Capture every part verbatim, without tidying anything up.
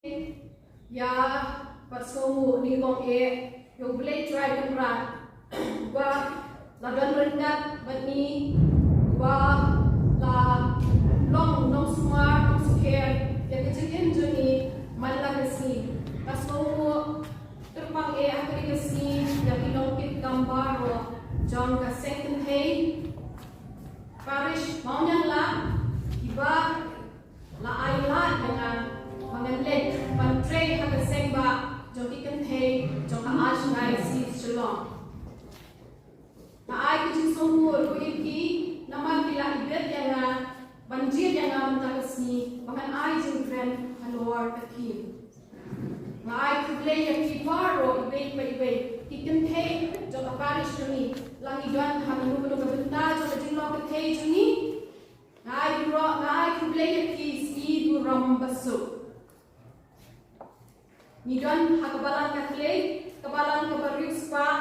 Ïa, bad sngewnguh ngi ong eh ïa U Blei Trai Kynrad, uba la don ryngkat bad ngi, uba la long nongsumar nongsukher ïa ka jingim jong ngi man la ka sngi. Bad sngewnguh kyrpang eh ha kane ka sngi ïa ki nongkit kam baroh jong ka seng kynthei Parish Mawniangla, kiba la ai lad ïa nga ba ngan leit ban trei ha ka seng bah jong ki kynthei jong ka Archdiocese Shillong. Nga ai ka jingsngewnguh ruh ïa ki namar ki la ibit ïa nga ban jied ïa nga mynta ka sngi ba ngan ai jingkren halor ka theme. Nga ai khublei ïa ki baroh iwei pa iwei, ki kynthei jong ka parish jong ngi, la ngi don ha kano kano ka bynta jong ka jinglong kynthei jong ngi. Nga ai burom, nga ai khublei ïa ki sngi burom basuk. Ngi don ha ka Balang Katholik, ka Balang kaba riewspah,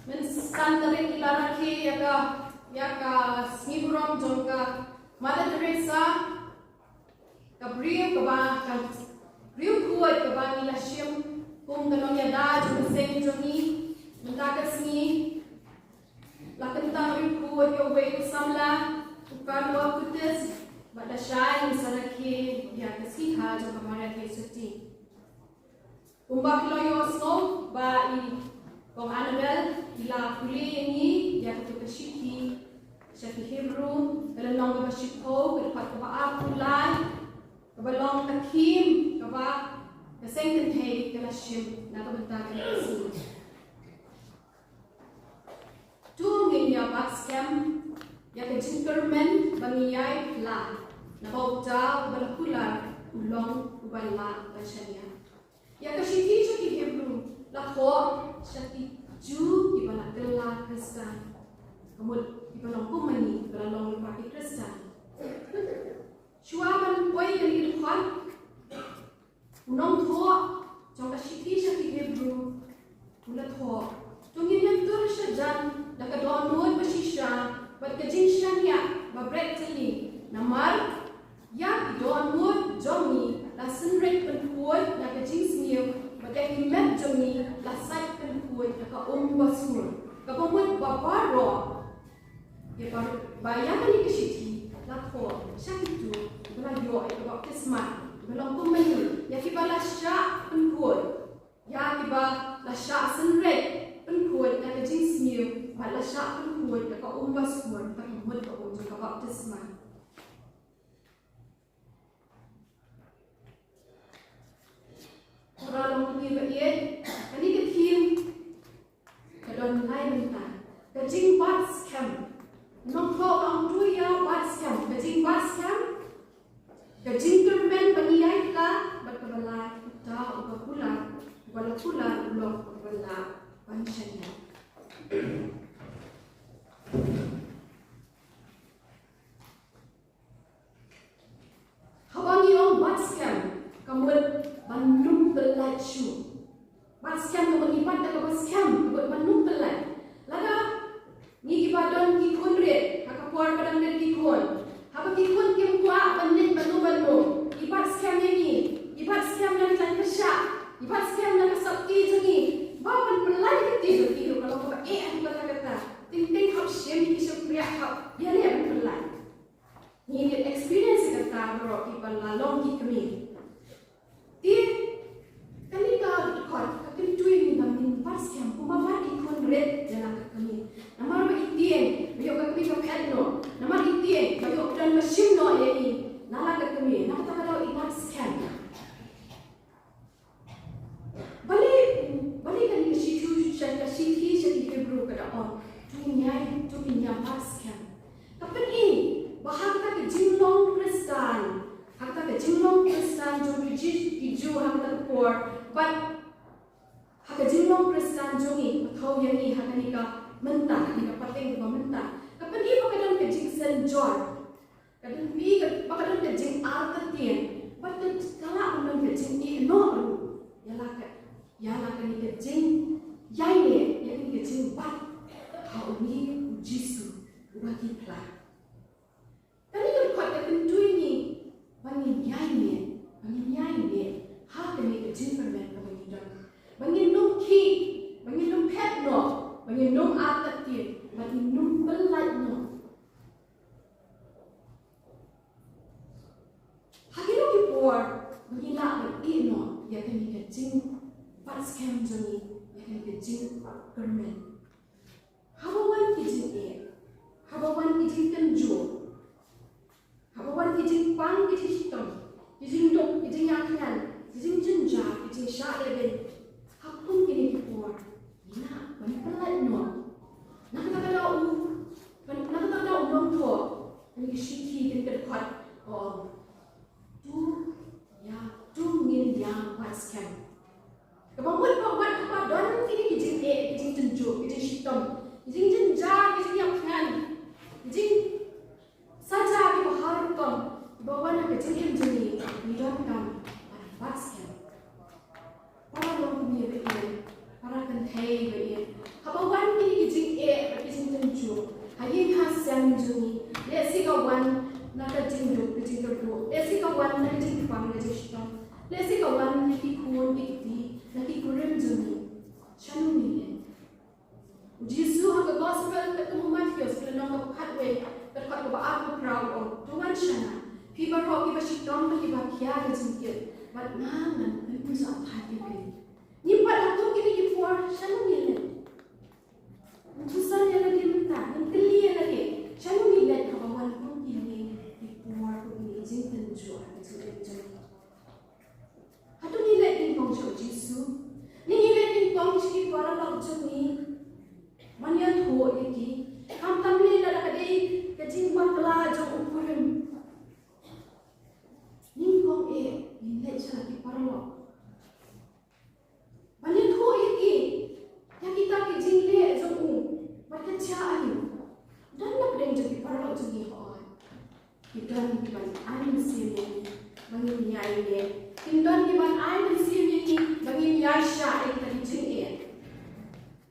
mynsan tarik ngi la rakhe ïa ka, ïa ka sngi burom jong ka Mother Teresa, ka briew kaba, ka briew khuid kaba ngi la shim kum ka nongïada jong ka seng jong ngi. Mynta ka sngi la kyntang riewkhuid ïa uwei u samla, u Carlo Acutis, bad lashai ngi sa rakhe ïa ka sngi kha jong ka Maria Theisotti. Kumba phi la ïohsngew ba i Kong Annabel i la pule ïa ngi ïa kata ka shithi sha ki Hebru, ka lynnong kaba shiphew, ka dkhot kaba arphew lai, kaba long ka theme kaba ka seng kynthei ka la shim na ka bynta kane ka sngi. To ngin ïa bat skhem ïa ka jingkyrmen ba ngi ïai pla, naba uta uba la kular u long uba lah ban shaniah. Ïa ka shithi sha ki Hebru la thoh sha ki Jiw kiba la kylla Khristan, ka mut kiba long kum ma ngi kiba la long lypa ki Khristan. Shuwa ban poi kane ka dkhot, u nongthoh jong ka shithi sha ki Hebru u la thoh, to ngin ïatur shajan da ka dohnud ba shisha bad ka jingshaniah ba bret tylli, namar ïa ki dohnud jong ngi la synreit pynkhuid na ka jingsniew, bad ïa ki met jong ngi la sait pynkhuid na ka um basngur. Kaba mut ba baroh, ïa ba, ba ïa kane ka shithi la thoh sha kito kiba la ïoh ïa ka baptisma, kiba long kum ma ngi, ïa kiba la shah pynkhuid, ïa kiba la shah synreit pynkhuid na ka jingsniew, bad la shah pynkhuid na ka um basngur, kata ka mut ka um jong ka baptisma. Para longkmie ba ïeit, kane ka theme ka don lai bynta. Ka jingbat skhem. Nongthoh ka ong to ïa bat skhem. Ka jingbat skhem, ka jingkyrmen ba ngi ïai pla, bad kaba lai, uta uba kular, uba la kular u long uba lah ban shaniah. Haba ngi ong bat skhem, ka mut ban ym pyllait shuh. Bat skhem ka mut ngi bat da kaba skhem, ka mut ban ym pyllait. Lada ngi kiba don ki khun rit, ha ka por ba dang rit ki khun, haba ki khun kim kwah ban leit bad u bad u, ngi bat skhem ïa ngi, ngi bat skhem na ka jingkyrshan, ngi bat skhem na ka sopti jong ngi, ba ban pyllait ka kti jong ki ruh ka long kaba eh ha kata kata. Teng teng hap shim ïa ki shympriah, hap ïaleh ban pyllait. Ngi dei experience kata baroh kiba la long ki kmie. Te kane ka dkhot ka kyntu ïa ngi ba ngin bat skhem kumba bat ki khun rit ïa la ka kmie. Namar ba i tieng ba ïoh ka kmie ka phet noh, namar i tieng ba ïoh ka don ba shim noh ïa i na la ka kmie, na kata ka daw i bat skhem. Balei, balei kane ka shithi sha, ka shithi sha ki Hebru ka da ong, to ngin ïai, to ngin ïa bat skhem. Ka pyni ba ha kata ka jinglong Khristan, ha kata ka jinglong Khristan jong ki Jiw, ki Jiw ha kata ka por, bad ha ka jinglong Khristan jong ngi, ba thaw ïa ngi ha kane ka mynta, kane ka pateng kaba mynta, ka pyni ba ka don ka jingsynjor. Ka don, ka, ba ka don ka jingartatien, bad ka, ka lah ban don ka jingïehnoh ruh ïa la ka, ïa la kane ka jingïaineh, ïa kane ka jingbat ha une u Jisu uba ki phla. Kane ka dkhot ka kyntu ïa ngi ba ngin ïaineh, ba ngin ïaineh ha ka ïa kane ka jingbat skhem jong ngi, ïa kane ka jingkyrmen. Haba wan ki jingeh, haba wan ki jingtynjuh, haba wan ki jingpang, ki jingshitom, ki jingduk, ki jingïakynad, ki jingjynjar, ki jingshah lehbeiñ, ha kum kine ki por, ngi lah ban pyllait noh. Na kata ka daw u, na kata ka daw u nongthoh, kane ka shithi, kane ka dkhot, u ong, to ïa, to ngin ïa bat skhem. Kaba mut ba wat haba don kine ki jingeh, ki jingtynjuh, ki jingshitom, ki jingjynjar, ki jingïakynad, ki jingsaja kiba har rukom, kiba wan ha ka jingim jong ngi, ngi donkam ban bat skhem. Para longkmie ba ïeit, para kynthei ba ïeit, haba wan kine ki jingeh bad ki jingtynjuh ha ïing ha sem jong ngi, lehse ka wan na ka jingduk ka jingkyrduh, lehse ka wan na ka jingpang ka jingshitom, lehse ka wan na ki khun ki kti, na ki kurim jong ngi, shano ngin leit? U Jisu ha ka Gospel katkum u Mathaios, ka lynnong kaba khatwei, ka dkhot kaba arphew phra, u ong, to wan sha nga, phi baroh kiba shitom bad kiba khia ka jingkit, bad nga ngan pynshoi ïa phi. Ngim pat ha kum kine ki por, shano ngin leit? Ngin pynshoi ïa lade mynta, ngin kylli ïa lade, shano ngin leit haba wan kum kine ki por, kum kine ki jingtynjuh ha ka jingim jong ngi? Hato ngi leit nyngkong sha u Jisu? Ne ngi leit nyngkong sha ki paralok jong ngi ban ïathuh ïa ki? Khamtam lei lada ka dei ka jingbakla jong u kurim. Nyngkong eh ngin leit sha ki paralok ban ïathuh ïa ki ïa kita ki jingleh jong u bad ka jia aïu. Don na pdeng jong ki paralok jong ngi, hooid. Ki don ki ban ai mynsiem ïa ngi ba ngin ïai leh. Ki don ki ban ai mynsiem ïa ngi ba ngin ïai shah ïa kita ki jingeh.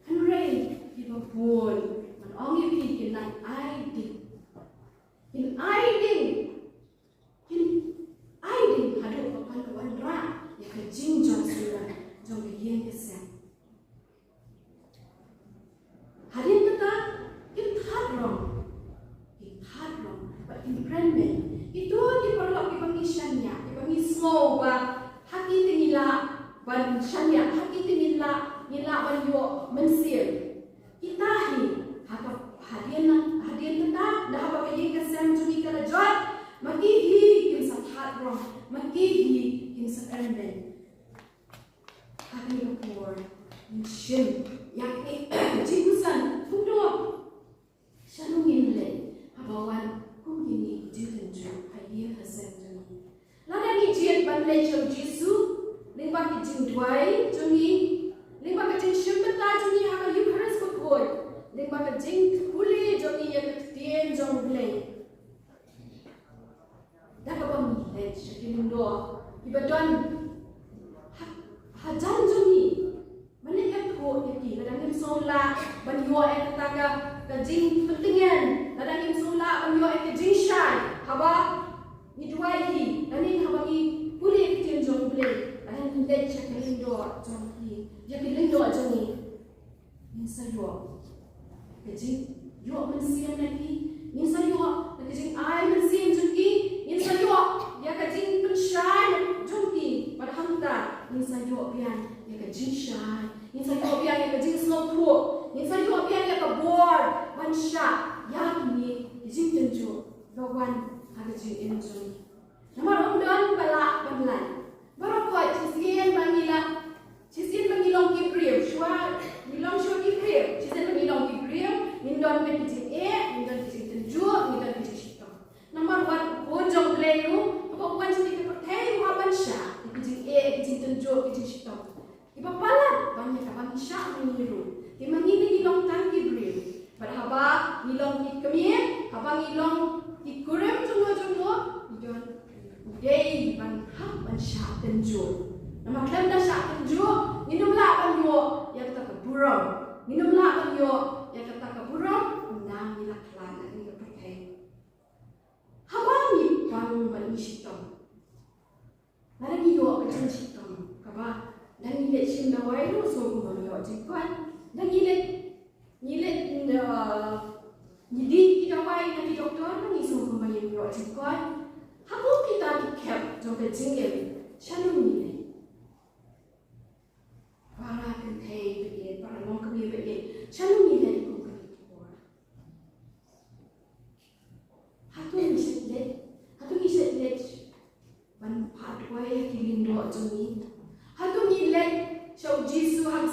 Hynrei kiba bun, ngan ong ïa phi, kin nang ai ding. Kin ai ding. Kin ai ding haduh ba kan wanrah ïa ka jingjia suda jong ka ïing ka sem. Hadien kata, kin thad rong. Kin thad rong bad kin kren beiñ. Kito ki paralok kiba ngi shaniah, kiba ngi sngew ba ha ki te ngi lah ban shaniah, ha ki te ngi lah, ngi lah ban ïoh mynsiem. Kita hi, ha ka, hadien, hadien kata, da haba ka ïing ka sem jong ngi ka la jot, ma ki hi kin sa thad rong, ma ki hi kin sa kren beiñ. Ha kane ka por, ngin shim ïa kane ka jingpuson, kumno? Shano ngin leit haba wan kum kine ki jingtynjuh ha ïing ha sem jong ngi? Lada ngi jied ban leit sha u Jisu lyngba ki jingduwai jong ngi, lyngba ka jingshim bynta jong ngi ha ka Eukharist bakhuid, lyngba ka jingpule jong ngi ïa ka ktien jong U Blei, da kaba ngi leit sha ki lyngdoh kiba don ha, hajan jong ngi, ban ïathuh ïa ki, lada ngim sngew lah ban ïoh ïa kata ka, ka jingpyntngen, lada ngim sngew lah ban ïoh ïa ka jingshai haba ngi duwai hi, lane haba ngi pule ïa ka ktien jong U Blei, lada ngin leit sha ki lyngdoh jong ki, ïa ki lyngdoh jong ngi. Ngin sa ïoh ka jingïoh mynsiem na ki. Ngin sa ïoh ka jingai mynsiem jong ki. Ngin sa ïoh ïa ka jingpynshai jong ki. Bad hangta ngin sa ïoh biang ïa ka jingshai. Ngin sa ïoh biang ïa ka jingsngewthuh. Ngin sa ïoh biang ïa ka bor ban shah ïa kine ki jingtynjuh ba wan ha ka jingim jong ngi. Namar ym don ba lah ban lait. Baroh khoit shisien ba ngi la, shisien ba ngi long ki briew, shuwa ngi long shuwa ki briew, shisien ba ngi long ki briew, ngin don bad ki jingeh, ngin don ki jingtynjuh, ngin don ki jingshitom. Namar wat u Khun jong U Blei ruh, haba u wan sha kane ka pyrthei, u hap ban shah ïa ki jingeh, ki jingtynjuh, ki jingshitom. Kiba palat ban ïa kaba ngi shah ma ngi ruh. Te ma ngi ne ngi long tang ki briew. Bad haba ngi long ki kmie, haba ngi long ki kurim jong no jong no, ngi don u dei ban hap ban shah tynjuh. Namar khlem da shah tynjuh, ngin ym lah ban ïoh ïa kata ka burom. Ngin ym lah ban ïoh ïa kata ka burom, ynda ngi la khlad na kane ka pyrthei. Haba ngi pang bad ngi shitom, lada ngi ïoh ka jingshitom kaba, da ngi leit shim dawai ruh sngew kumba ngi ïoh jingkoit. Da ngi leit, ngi leit, uh, ngi dih ki dawai na ki doktor, da ngi sngew kumba ngim ïoh jingkoit. Ha kum kita ki khep jong ka jingim, shano ngi leit?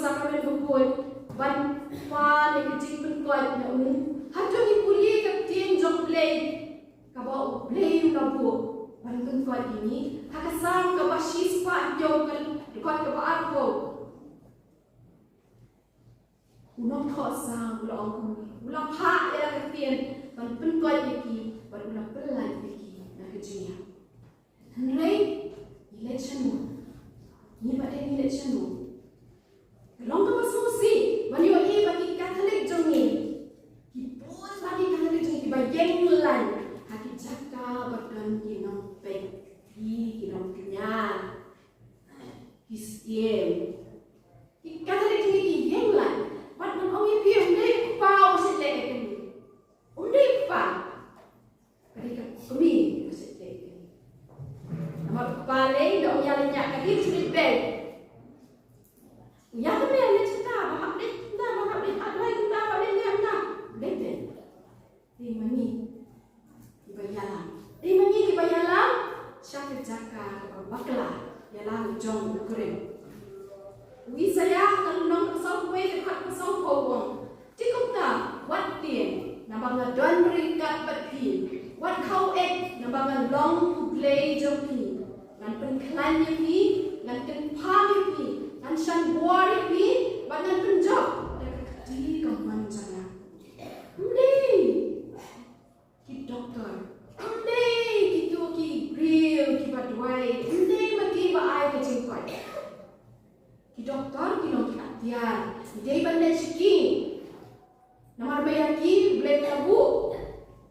Sakramen bakhuid ban pan ïa ka jingpynkoit na u. Hato ngi pule ka ktien jong U Blei kaba U Blei u la buh ban pynkoit ïa ngi? Ha ka Salm kaba shispah hynñiew, ka dkhot kaba arphew, u nongthoh Salm u la ong kumne, u la phah ïa ka ktien ban pynkoit ïa ki bad u la pyllait ïa ki na ka jingïap. Hynrei ngi leit shano? Ngi pat de ngi leit shano? Ka long kaba sngewsih ban ïohi ba ki Katholik jong ngi, ki bun ba ki Katholik jong ngi kiba ïeng lain ha ki jaka ba don ki nongpeit, ki, ki nongkñia, ki syiem. Ki Katholik jong ngi ki ïeng lain. Bad ngan ong ïa phi, ym dei u kpa uba shait leh ïa kane. Ym dei u kpa. Ka dei ka kmie ka shait leh ïa kane. Namar u kpa lei da ong ïa leit ñiah ka dih sha leit bei. Ïa ka mei leit shata, ba hap leit kumta, ba hap leit adwai kumta, ba leit leit kumta. Leit leit. Dei ma ngi kiba ïalam. Dei ma ngi kiba ïalam sha ka jaka kaba bakla ïa la u jong u kren. U Isaïah ka lynnong ka sawphew wei ka dkhot ka sawphew u ong, te kumta wat tieng, naba nga don ryngkat bad phi. Wat khaw eit, naba nga long U Blei jong phi. Ngan pynkhlaiñ ïa phi, ngan kynpham ïa phi, ngan shan bor ïa phi, bad ngan pynjop da ka kti kamon jong nga. Ym dei ki doktor, ym dei kito ki briew kiba duwai, ym dei ma ki ba ai ka jingkoit. Ki doktor ki long ki atiar, ngi dei ban leit sha ki. Namar ba ïa ki U Blei u la buh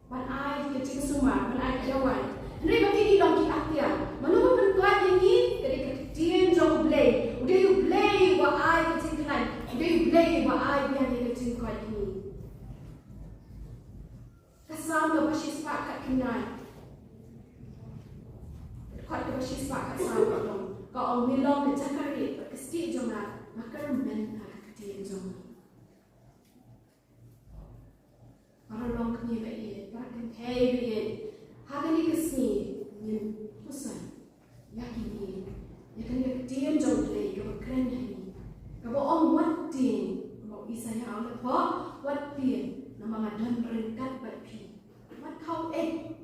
ban ai ka jingsumar, ban ai ka dawai. Hynrei ba ki ki long ki atiar. Mano ba pynkoit ïa ngi? Ka dei ka ktien jong U Blei. U dei U Blei uba ai ka jingkhlaiñ. U dei U Blei uba ai biang ïa ka jingkoit ïa ngi. Ka Salm kaba shispah khatkhyndai, dkhot kaba shispah khatsaw ka ong, ka ong, me long ka jaka rieh bad ka stieh jong nga, nga kyrmen ha ka ktien jong me. Para longkmie ba ïeit, para kynthei ba ïeit, ha kane ka sngi ngin pyrshang ïa kine, ïa kane ka ktien jong U Blei kaba kren ha ngi, kaba ong wat tieng, kumba u Isaïah u la thoh, wat tieng, namar nga don ryngkat bad phi. Wat khaw eit.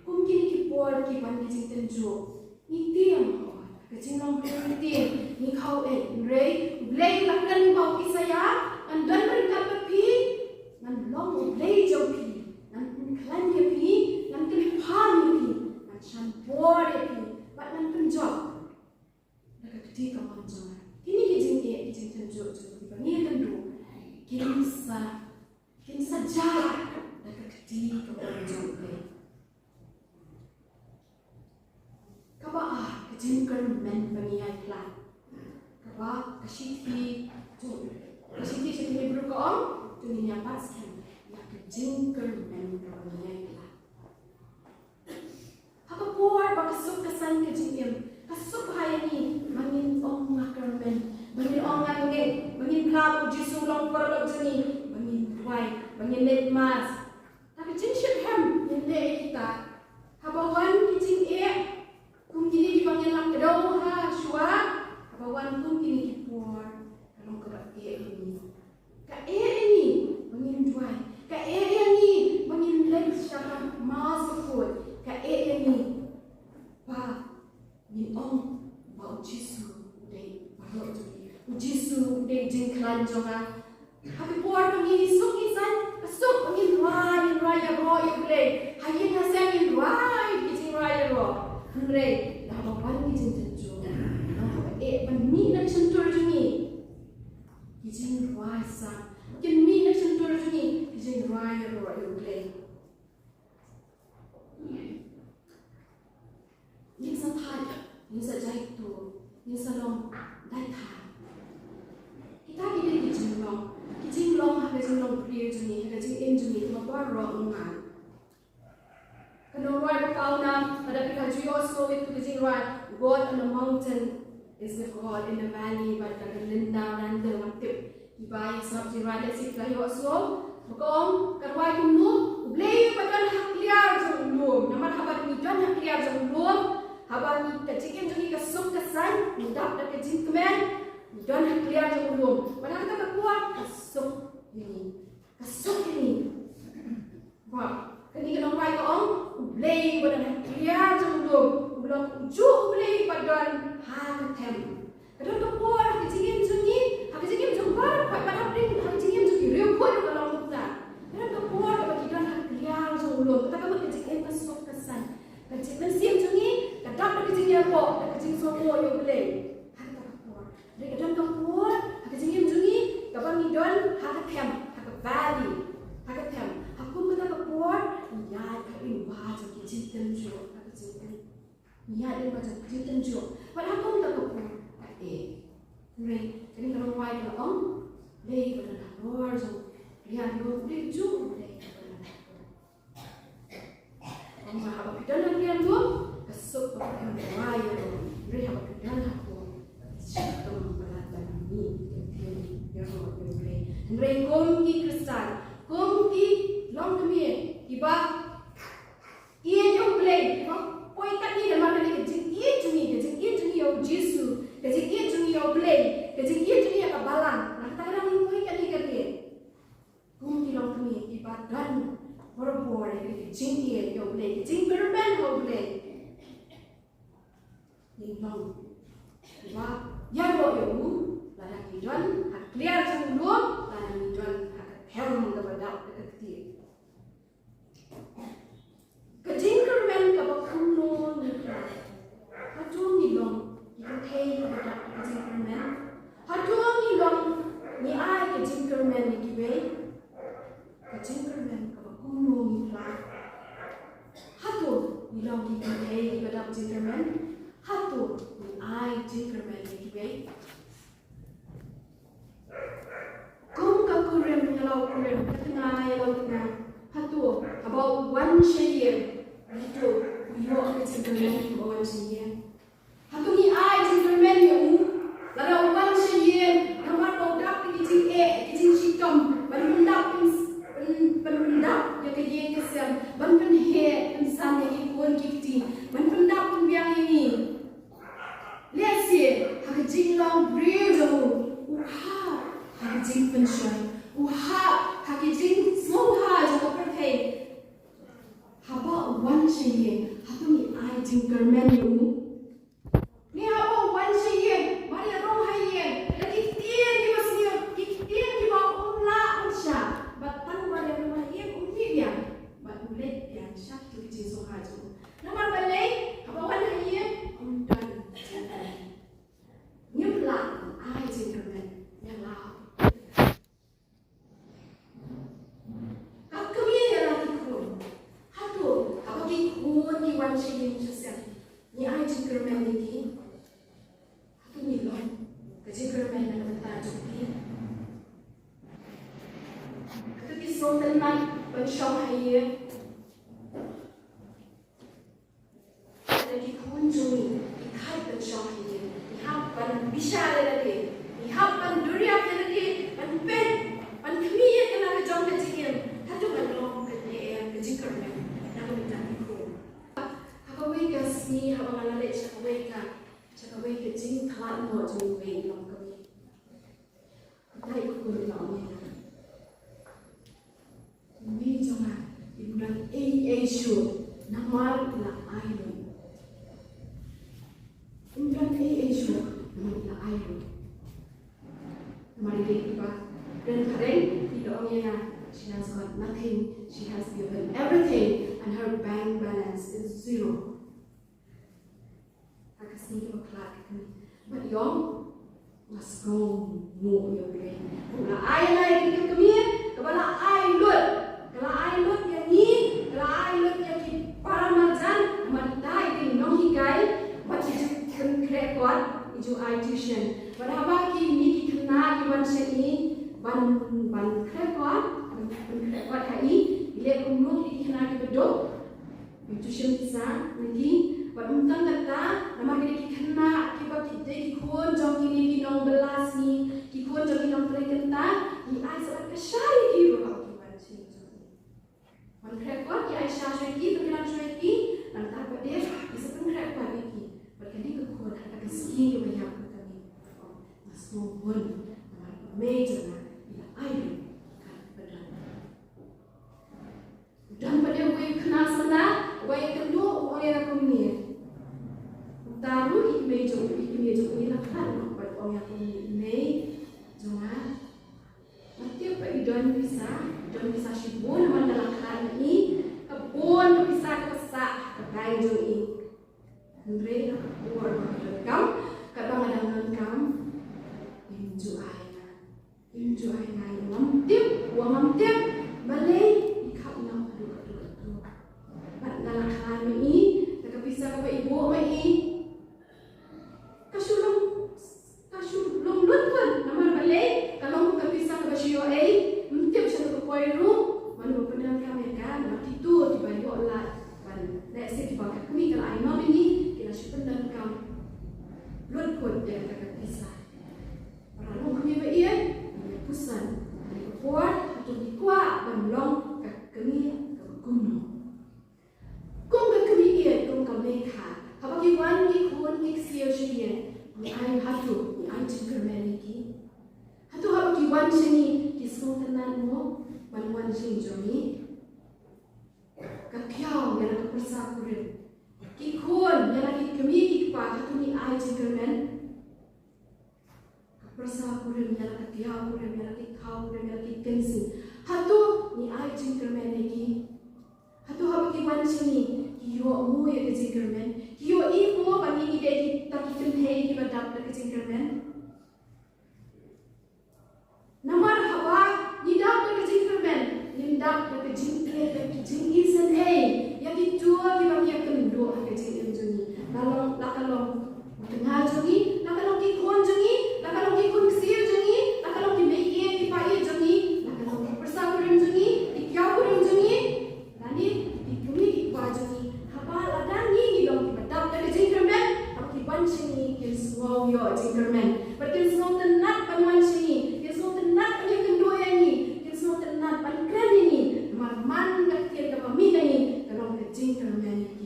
Kum kine ki por ki wan ki jingtynjuh, ngi tieng, ka jinglong phi ngi tieng, ngi khaw eit. Hynrei U Blei u la kren ba u Isaïah, ngan don ryngkat bad phi, ngan long U Blei jong phi, ngan pynkhlaiñ ïa phi, ngan kynpham ïa phi, ngan shan bor ïa phi, bad ngan pynjop da ka kti kamon jong nga. Kine ki jingeh ki jingtynjuh jong ngi ba ngi ïakynduh, kin sa, kin sa jah da ka kti kamon jong U Blei. Kaba ar, ka jingkyrmen ba ngi ïaid lad. Kaba ka shithi jong, ka shithi sha ki Hebru ka ong, to ngin ïa bat skhem ïa ka jingkyrmen kaba ngi ïaid lad. Ha ka por ba ka suk ka saiñ ka jingim ka suk ha ïa ngi, ba ngin ong nga kyrmen, ba ngin ong nga ngeit, ba ngin phla ba u Jisu u long paralok jong ngi, ba ngin duwai, ba ngin leit mass. Ha ka jingshit hem ngin leh ïa kita. Haba wan ki jingeh kum kine kiba ngin lap kdew ha shuwa, haba wan kum kine ki por, ka long kaba eh ïa ngi. Ka eh ïa ngi ba ngin duwai. Ka eh ïa ngi ba ngin leit sha ka mass bakhuid. Ka eh ïa ngi ba ngin ong ba u Jisu u dei baroh jong ngi. U Jisu u dei jingkhlaiñ jong nga. Ha ki por ba ngi suk ngi saiñ, ka suk ba ngin rwai, ngin rwai ïaroh ïa U Blei. Ha ïing ha sem ngin rwai ki jingrwai ïaroh. Hynrei haba wan ki jingtynjuh, haba eh ban mih na ka shyntur jong ngi ki jingrwai sa, kin mih na ka shyntur jong ngi ki jingrwai ïaroh ïa U Blei. Ngin sa thait, ngin sa jaituh, ngin sa long dait thait. Kita ki dei ki jinglong, ki jinglong ha ka jinglong briew jong ngi, ha ka jingim jong ngi, kiba baroh ngi mad. Ka nongrwai ba pawnam, lada phi la ju ïohsngew ïa ka jingrwai, God on the mountain is with God in the valley, bad ka Linda Randall, ngam tip kiba ïa sngap jingrwai lehse phi la ïohsngew. Ba ka ong, ka rwai kumno, U Blei uba don ha kliar jong u lum. Namar haba ngi don ha kliar jong u lum, haba ngi, ka jingim jong ngi ka suk ka saiñ, ngi dap da ka jingkmen, ngi Don ha kliar jong u lum. Bad ha kata ka por ka suk ïa ngi. Ka suk ïa ngi. Ba kane ka nongrwai ka ong, U Blei uba don ha kliar jong u lum u long ujuh U Blei uba don ha ka them. Ka don ka por ha ka jingim jong ngi, ha ka jingim jong baroh, bad hapdeng ha ka jingim jong ngi, riewkhuid ruh ka long kumta. Ka don ka por kaba ki don ha kliar jong u lum. Kata ka mut ka jingim ka suk ka saiñ. Ka jingmynsiem jong ngi ka dap da ka jingïaroh, da ka jingsngewnguh ïa U Blei. Ha kata ka por. Hynrei ka don ka por ha ka jingim jong ngi kaba ngi don ha ka them, ha ka valley, ha ka them. Ha kum kata ka por ngi ïaid ha u wah jong ki jingtynjuh, ha ka jingtynjuh. Ngi ïaid ha u wah jong ki jingtynjuh. Bad ha kum kata ka por ka eh. Hynrei kane ka nongrwai ka la ong, Blei ka don halor jong u. Ïa u Blei jong u Blei ka don halor. Ong ba haba phi don ha ka lum, ka suk ba phi don ha wai ïa u. Hynrei haba phi don ha u, ka shitom palat ban mih, ka ïaroh ïa u Blei. Hynrei kum ki Khristan, kum ki longkmie, kiba ïeit ïa u Blei, kiba poi katne namar kane ka jingïeit jong ngi, ka jingïeit jong ngi ïa u Jisu, ka jingïeit jong ngi ïa u Blei, ka jingïeit jong ngi ïa ka balang. Na kata ka daw ngi poi katne katne. Kum ki longkmie kiba don barabor ïa ka jingïeit ïa U Blei, ka jingkyrmen ha U Blei. Ngi long kiba ïaroh ïa u, lada ngi don ha kliar jong u lum, lada ngi don ha ka them kaba dap da ka ktieh. Ka jingkyrmen kaba kumno ngi pla? Hato ngi long ki kynthei kiba dap ka jingkyrmen? Hato ngi long, ngi ai ka jingkyrmen ïa kiwei? Ka jingkyrmen kaba kumno ngi pla? Hato ngi long ki kynthei kiba dap jingkyrmen? Hato ngi ai jingkyrmen ïa kiwei? Kum ka kurim ïa la u kurim, ka tnga ïa la u tnga. Hato haba u wan sha ïing, hato u ïoh ka jingkyrmen haba u wan sha ïing? Hato ngi ai jingkyrmen ïa u lada u wan sha ïing, namar ba u dap da ki jingeh, ki jingshitom, ban pyndap, ban, ban pyndap ïa ka ïing ka sem, ban pynheh pynsan ïa ki khun ki kti, ban pyndap pynbiang ïa ngi? Lehse ha ka jinglong briew jong u, u hap ha ka jingpynshoi, u hap ha ka jingsngewbha jong ka pyrthei. Haba u wan sha ïing, hato ngi ai jingkyrmen ïa u? Ngi, haba u wan sha ïing, mar ïa rung ha ïing, da ki ktien kiba sniew, ki ktien kiba um lah ban shah, bad tang mar ïa rung ha ïing um mih biang, bad u leit biang sha ki jingsngewbha jong u. Namar balei? Haba wan ha ïing um don jingkyrmen. Ngim lah ai jingkyrmen ïa la. Ka kmie ïa la ki khun. Hato haba ki khun ki wan sha ïing sha sem, ngi ai jingkyrmen ïa ki? Hato ngi long ka jingkyrmen na ka bynta jong ki? Hato ki sngewtynnat ban shong ha ïing? Lada ki khun jong ngi ki thait ban shong ha ïing, ngi hap ban bishar ïa lade, ngi hap ban duriap ïa lade, ban peit, ban khmih ïa ka la ka jong ka jingim. Hato ngan long kane em ka jingkyrmen na ka bynta ki khun? Ha kawei ka sngi haba nga la leit sha kawei ka, sha kawei ka jingkhlad noh jong kawei ka longkmie. Utai u khun u la ong ïa nga, "Mei jong nga, im don ei ei shuh namar i la ai lut. Im don ei ei shuh namar i la ai lut." Namar i dei iba kren phareng, i la ong ïa nga, "She has got nothing, she has given everything and her bank balance is zero." Ha ka sngi kaba khlad ka kmie. Bad ïong, nga sngewnguh ïa U Blei. U la ai ïa nga ïa ka kmie kaba la ai lut. Ka la ai lut ïa ngi, ka la ai lut ïa ki para marjan, namar i dei i nonghikai, bad i ju pynkhreh kot, i ju ai tuition. Bad haba kine ki khynnah ki wan sha i ban, ban khreh kot, ban pynkhreh kot ha i, i leh kumno ïa ki khynnah kiba duk. Tuition pisa na ki, bad ym tang kata, namar kine ki khynnah kiba ki dei ki khun jong kine ki nongbylla sngi, ki khun jong ki nongtrei kynta, ngi ai sa ka shai ki ruh ha ki wan shnong jong ki. Wan khreh kot, ngi ai sha shuwa ki, pynkhreh shuwa ki, nangta pat de ngi sa pynkhreh kot ïa ki. Bad kane ka khun ha ka sngi kaba ïap ka kmie, nga Sngew hun namar ba mei jong nga i la ai ruh ka pynran. Don pat ïa uwei u khynnah samla uba ïakynduh u ong ïa nga kumne. Uta ruh i mei jong u, i kmie jong u i la khlad noh bad u ong ïa kumne, i mei jong nga, nga tip ba i don pisa, i don pisa shibun namar nga la khlad na i, ka bun ka pisa kaba sah ha ka bank jong i. Hynrei ha ka por ba nga donkam, katba nga dang donkam, im ju ai nga. Im ju ai nga, ngam tip, wa ngam tip balei i khap noh haduh kaduh kaduh. Bad nga la khlad ma i, da ka pisa kaba i buh ma i, ka shu long, ka shu long lut lut. Namar balei? Ka long ka pisa kaba shu ïoh ei, ym tip sha ka poi ruh. Mano ba pyndonkam ïa ka? Namar kito kiba ïoh lad ban lehse kiba ka kmie ka la ai noh ïa ngi, ki la shu pyndonkam lut lut ïa ka pisa. Para longkmie ba ïeit, ngi ïa puson, ngi ïa por, hato ngi kwah ban long ka kmie kaba kumno? Kum ka kmie ïeit, kum ka mei kha, haba ki wan ki khun ki ksiew sha ïing, ngi ai hato, ngi ai jingkyrmen ïa ki? Hato haba ki wan sha ngi, ki sngewtynnat mo ban wan sha ngi jong ngi? Ka kiaw ïa la ka pyrsa kurim. Ki khun ïa la ki kmie ki kpa, hato ngi ai jingkyrmen? Ka pyrsa kurim ïa la, ka kiaw kurim ïa la, ki thaw kurim ïa la, ki kynsi. Hato ngi ai jingkyrmen ïa ki? Hato haba ki wan sha ngi ki ïoh mo ïa ka jingkyrmen? Ki ïohi mo ba ngi ngi dei kita ki kynthei kiba dap da ka jingkyrmen? Namar haba ngi dap da ka jingkyrmen, ngin dap da ka jingïeit, da ka jingisynei ïa kito kiba ngi ïakynduh ha ka jingim jong ngi. La long, la ka long u tnga jong ngi, la ka long ki khun jong ngi, la ka long ki khun ksiew jong ngi, la ka long ki mei ïeit ki pa ïeit jong ngi, la ka long ki pyrsa kurim jong ngi, ki kiaw kurim jong ngi. Lane ki kmie ki kpa jong ngi, haba lada ngi ngi long kiba dap da ka jingkyrmen, haba ki wan sha ngi kin sngew ïoh jingkyrmen. Bad kin sngewtynnat ban wan sha ngi, kin sngewtynnat ban ïakynduh ïa ngi, kin sngewtynnat ban kren ïa ngi. Namar man ka ktien kaba mih na ngi ka long ka jingkyrmen ïa ki.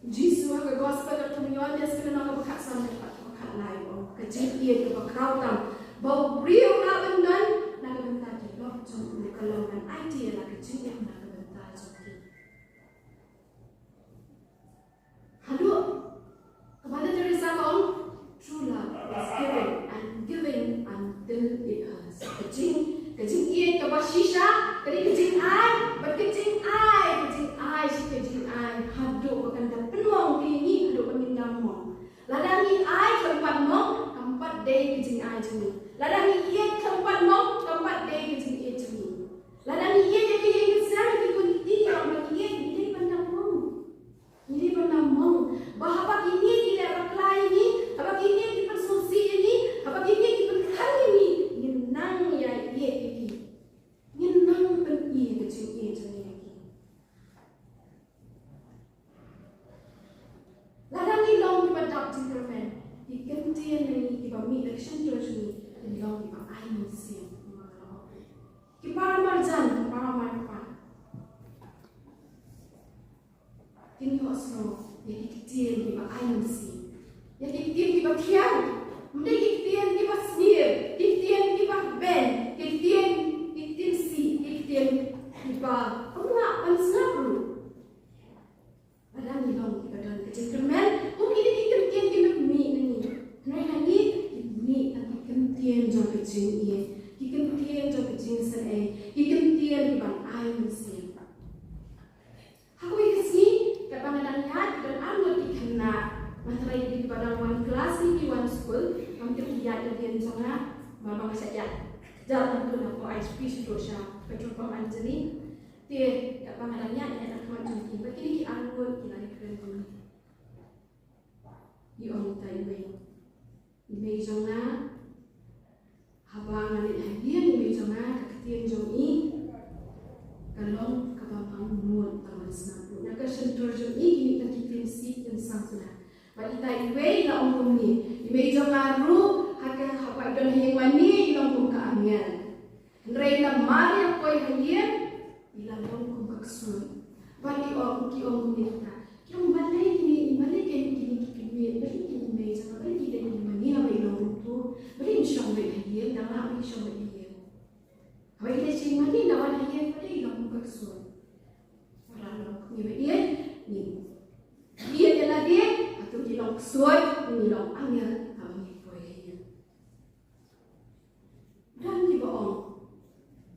U Jisu ha ka Gospel ka kum u Ïoannis ka lynnong kaba khatsan dkhot kaba khatlai u ong, ka jingïeit kaba khraw tam ba u briew u lah ban don na ka bynta ki lok jong u ka long ban aiti ïa la ka jingim na ka bynta jong ki. Haduh ka Mother Teresa ka ong, true love is giving and giving until it hurts. Ka jing, ka jingïeit kaba shisha ka dei ka jingai, bad ka jingai, ka jingai, shi ka jingai haduh ba kan da pynlong ïa ngi, haduh ba ngin da mong. Lada ngi ai khlem pat mong, kam pat dei ka jingai jong ngi. Lada ngi ïeit khlem pat mong, kam pat dei ka jingïeit jong ngi. Lada ngi ïeit ïa ka ïing ka sem, ïa ka community, ïa ka ngi ïeit, ngi dei ban da mong. Ngi dei ban da mong ba haba kine ki leh bakla ïa ngi, haba kine ki pynsngewsih ïa ngi, haba kine ki pynkhan ïa ngi, ngin nang ïa ïeit ïa ki. Ngin nang pyni ka jingïeit jong ngi ïa ki. Lada ngi long kiba dap jingkyrmen, ki ktien na ngi kiba mih na ka shyntur jong ngi kin long kiba ai mynsiem. Ki para marjan, ki para marpa, kin ïohsngew ïa ki ktien kiba ai mynsiem, ïa ki ktien kiba thiang. Ym dei ki ktien kiba smier, ki ktien kiba beiñ, ki ktien, ki ktien sih, ki ktien kiba ym lah ban sngap ruh. Lada ngi long kiba don ka jingkyrmen, kum kine ki ktien ki mih na ngi, hynrei ha ngi ki mih tang ki ktien jong ka jingïeit, ki ktien jong ka jingisynei, ki ktien kiban ai mynsiem. Ha kawei ka sngi, katba nga dang ïaid, don ar ngut ki khynnah. Nga tharai ki dei kiba dang wan klas ne ki wan skul, ngam tip ki ïaid da ka liang jong nga, namar ba nga shah ïaid. Jar nangtu na ko ai spi sha petrol pump Anjali. Te katba nga dang ïaid, ïaid na khmat jong ki, bad kine ki ar ngut ki la ïakren kumne. I ong ita iwei, i mei jong nga, haba nga leit ha ïing i mei jong nga, ka ktien jong i ka long kaba ngam nud tang ban sngap ruh. Na ka shyntur jong i kine ki ktien sih kin sang sngap. Bad ita iwei i la ong kumne, i mei jong nga ruh ha ka, haba i don ha ïing mane i long kum ka angel. Hynrei namar i la poi ha ïing, i la long kum ka ksuid. Bad i ong, ki ong kumne kita, ki ong, balei kine, balei kine, kine Long ksuid, ngi long angel, haba ngi poi ha ïing. Don kiba ong,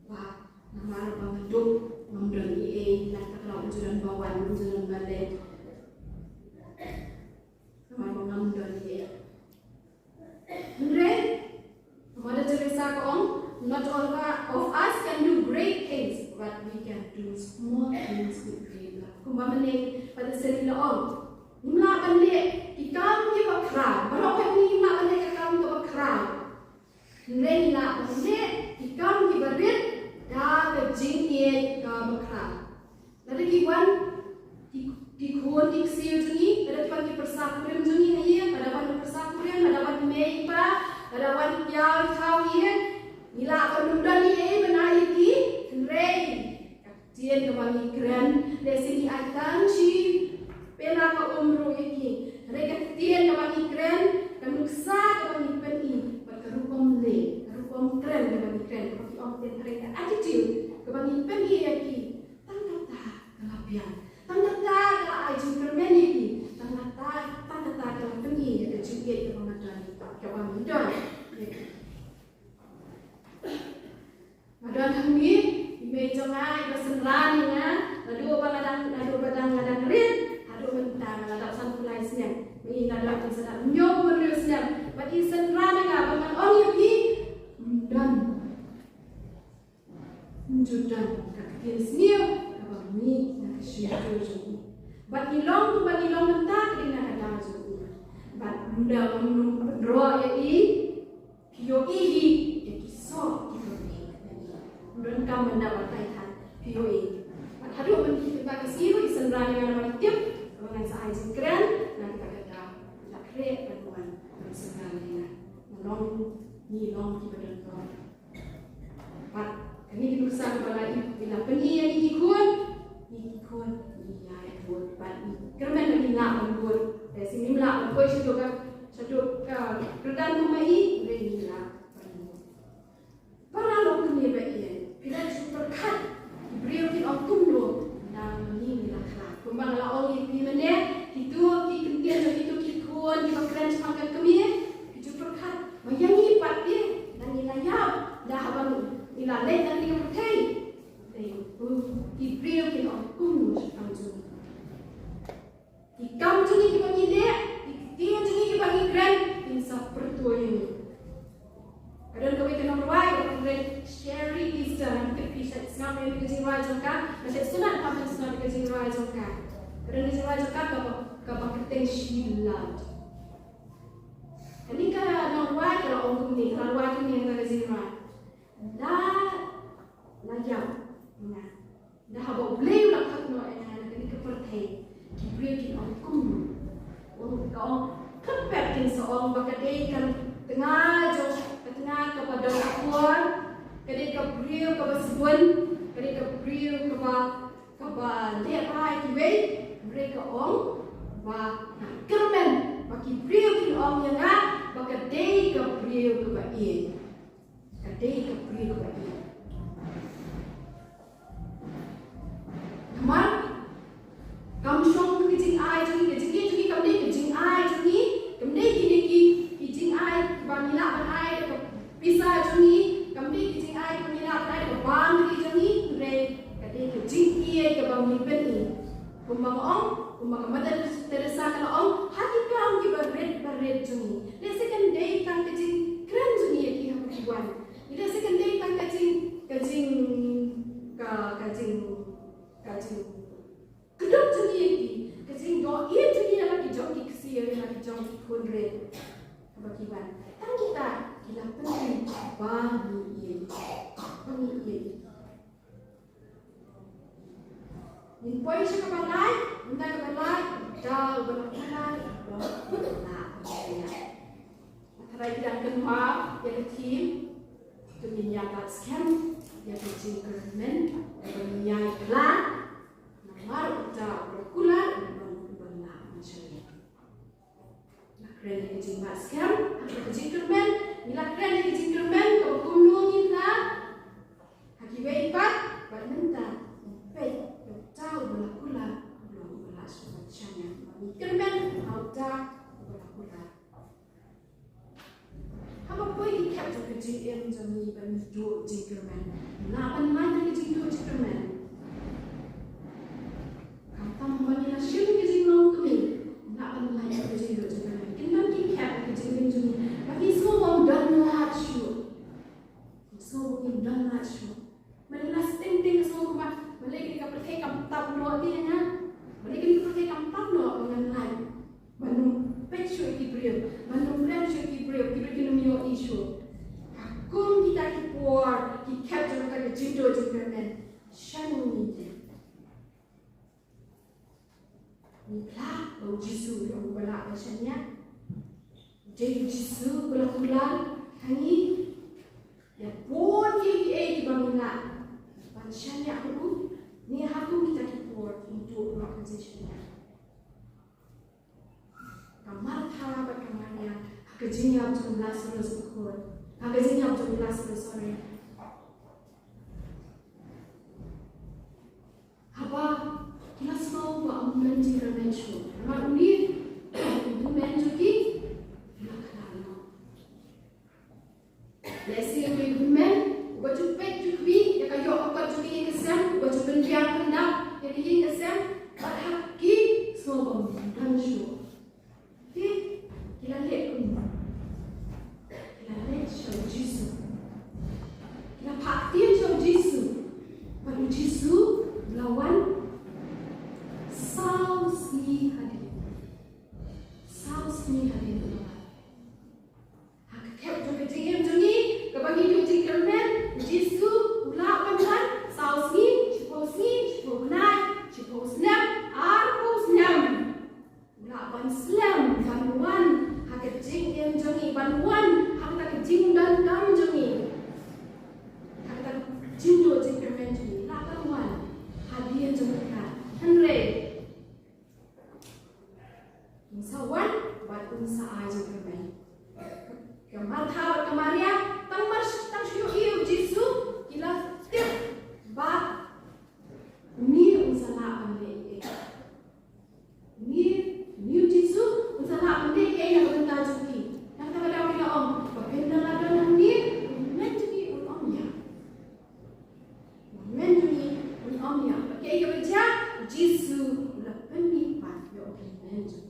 ba namar ba nga duk, ngam don ei ei, la ka la u juran ba wan, u juran ba leh. Namar ba ngam don ei ei. Hynrei Mother Teresa ka ong, "Not all of us can do great things, but we can do small things with great love." Kumba mynne pat shen la ong, ngim lah ban leh ki kam kiba khraw. Baroh ngi ngim lah ban leh ki kam kiba khraw. Hynrei ngi lah ban leh ki kam kiba rit da ka jingïeit kaba khraw. Lada ki wan ki, ki khun ki ksiew jong ngi, lada ki wan ki pyrsa kurim jong ngi ha ïing, lada wan ki pyrsa kurim, lada wan ki mei ki pa, lada wan ki ïaw ki thaw ïing, ngi lah ban ym don ei ei ban ai ïa ki, hynrei ka ktien kaba ngi kren, lehse ngi ai tang shi pela ka um ruh ïa ki, hynrei ka ktien kaba ngi kren, ka nuksa kaba ngi pyni, bad ka rukom leh, ka rukom kren kaba ngi kren, kaba ki ong ktien phareng ka attitude kaba ngi pyni ïa ki. Tang kata ka la biang. Tang kata ka la ai jingkyrmen ïa ki. Tang kata, tang kata ka la pyni ïa ka jingïeit kaba nga don, kaba nga don. Nga don hangne, i mei jong nga, i ba synran ïa nga, naduh ba nga dang, naduh ba dang nga dang rit, haduh mynta nga la dap sanphew lai snem. Mynta nga la dap, sa dap hynñiew hynriew snem. Bad i synran ïa nga, ba ngan ong ïa phi, ym don. Ym ju don ka ktien sniew kaba mih na ka shyntur jong i. Bad ngi long kumba ngi long mynta, ka dei na ka daw jong i. Bad ym da ym pynroh ïa i, phi ïohi hi ïa ki soh kiba mih na i. Ym donkam ban da batai than, phi ïohi. Bad haduh mynta ka sngi ruh i synran ïa nga namar i tip ba ngan sa ai jingkren na kata ka daw. La khreh ban wan ban synran ïa nga. Nga long, ngi long kiba don bor. Bad kane ka nuksa kaba la i, i la pyni ïa ngi ki khun, ngi ki khun ngi ïai bud bad ngi kyrmen ba ngin lah ban bud. Te sngewbha lah ban poi shaduh ka, shaduh ka kyrdan kum ma i, hynrei ngi lah ban bud. Para lok kmie ba ïeit, phi la ju pyrkhat ki briew kin ong kumno, nang ngi ngi la khlad. Kumba nga la ong ïa phi mynne, kito ki kyntien jong kito ki khun kiba kren shaphang ka kmie, phi ju pyrkhat. Ma ïa ngi pat ïa, nang ngi la ïap, da haba ngi la leit na kane ka pyrthei. Te, uh, ki briew kin ong kumno shaphang jong ngi. Ki kam jong ngi kiba ngi leh, ki ktien jong ngi kiba ngi kren, kin sa pyrthuh ïa ngi. Ka don kawei ka nongrwai, ka nongrwai Sherrie Easton, ngam tip phi shait sngap ïa ka jingrwai jong ka, nga shait sngap, ngam shait sngap ïa ka jingrwai jong ka. Ka don ka jingrwai jong ka kaba, kaba kyrteng She Loved. Kane ka nongrwai ka la ong kumne, ka la rwai kumne ha ka jingrwai. La, la ïap nga. Da haba U Blei u la khot noh ïa nga na kane ka pyrthei, ki briew kin ong kumno? Ong, ka ong, kynpet kin sa ong ba ka dei ka tnga jong, ka tnga kaba don akor, ka dei ka briew kaba sbun, ka dei ka briew kaba, kaba lehrain kiwei, hynrei ka ong ba nga kyrmen ba ki briew kin ong ïa nga ba ka dei ka briew kaba ïeit. Ka dei ka briew kaba ïeit. Namar kam shong ka jingai jong ngi, ka jingïeit jong ngi kam dei ka jingai jong ngi, kam dei kine ki, ki jingai kiba ngi lah ban ai da ka pisa jong ngi, kam dei ki jingai kiba ngi lah ban ai da ka bam jong ngi, hynrei ka dei ka jingïeit kaba ngi pyni. Kumba nga ong, kumba ka Mother Teresa ka la ong, ha ki kam kiba rit ba rit jong ngi. Lehse kan dei tang ka jingkren jong ngi ïa ki haba ki wan. Lehse kan dei tang ka jing, ka jing, ka, ka jing, ka jing kdup jong ngi ïa ki, ka jingdoh ïeit jong ngi ïa la ki jong ki ksiew, ïa la ki jong ki khun rit. Haba ki wan. Tang kita ki la pyni ba ngi ïeit. Ba ngi ïeit. Ngin poi sha kaba lai, mynta kaba lai, da uba la kular, uba la kular. Nga tharai phi dang kynmaw ïa ka theme, to ngin ïa bat skhem ïa ka jingkyrmen, uba ngin ïa khlad, namar uta uba la kular, uba la kular. Ngi la kren ïa ka jingbat skhem, ha ka jingkyrmen, ngi la kren ïa ka jingkyrmen, kaba kumno ngin khlad ha kiwei pat, bad mynta, ngin peit ïa uta uba la kular, uba la, uba la shu bat shaniah. Ngi kyrmen ha uta jingim jong ngi ban duh jingkyrmen. Lah ban lait ka jingduh jingkyrmen. Khamtam ba ngi la shim ka jinglong kmie, lah ban lait ka jingduh jingkyrmen. Kin don ki khep ka jingim jong ngi ba ngi sngew bym don lad shuh. Sngew bym don lad shuh. Balei la sting ting ka sngew kumba, balei kane ka pyrthei kam tap noh ïa nga. Balei kane ka pyrthei kam tap noh ba ngan lait. Ban ym peit shuh ïa ki briew, ban ym kren shuh ïa ki briew, ki briew kin ym ïohi shuh. Ka kum kita ki por, ki khep jong kata ka jingduh jingkyrmen. Shano ngi ïa. Ngi phla ba u Jisu u long uba lah ban shaniah. U dei u Jisu uba la kular ha ngi ïa bun kiei kiei kiba ngi lah ban shaniah ha u. Ngi ha kum kita ki por ngi duh ruh ka jingshaniah. Ka Martha bad ka Maria ha ka jingïap jong u Lasarus bakhuid, ha ka jingïap jong u Lasarus, sorry. Haba ki la sngew ba ym don jingkyrmen shuh, namar une u hynmen jong ki u la khlad noh. Lehse une u hynmen uba ju peit ju khmih ïa ka ïoh ka kot jong ki ïing ka sem, uba ju pynbiang pyndap ïa ka ïing ka sem, bad ha ki sngew ba ym don shuh. Ki, ki la leh kumno? Ki la leit sha u Jisu. Ki la phah ktien sha u Jisu. Bad u Jisu u la wan saw sngi hadien. Saw sngi hadien u la wan. Ha ka khep jong ka jingim jong ngi kaba ngi duh jingkyrmen, u Jisu u lah ban wan saw sngi, shiphew sngi, shiphew bnai, shiphew snem, arphew snem. U lah ban slem, ban wan ha ka jingim jong ngi, ban wan ha kata ka jingdonkam jong ngi, ha kata ka jingduh jingkyrmen jong ngi. Lah ban wan hadien jong ka. Hynrei un sa wan bad un sa ai jingkyrmen. Ka Martha bad ka Maria tang mar, tang shu ïohi ïa u Jisu, ki la tip ba une un sa lah ban leh ei ei. Une, une u Jisu un sa lah ban leh ei ei na ka bynta jong ki. Nangta ka daw ki la ong ba phin da la don hangne, u hynmen jong ngi un ym ïap. U hynmen jong ngi un ym ïap. Bad kaei kaba jia? U Jisu u la pynmih pat ïa u hynmen jong ngi.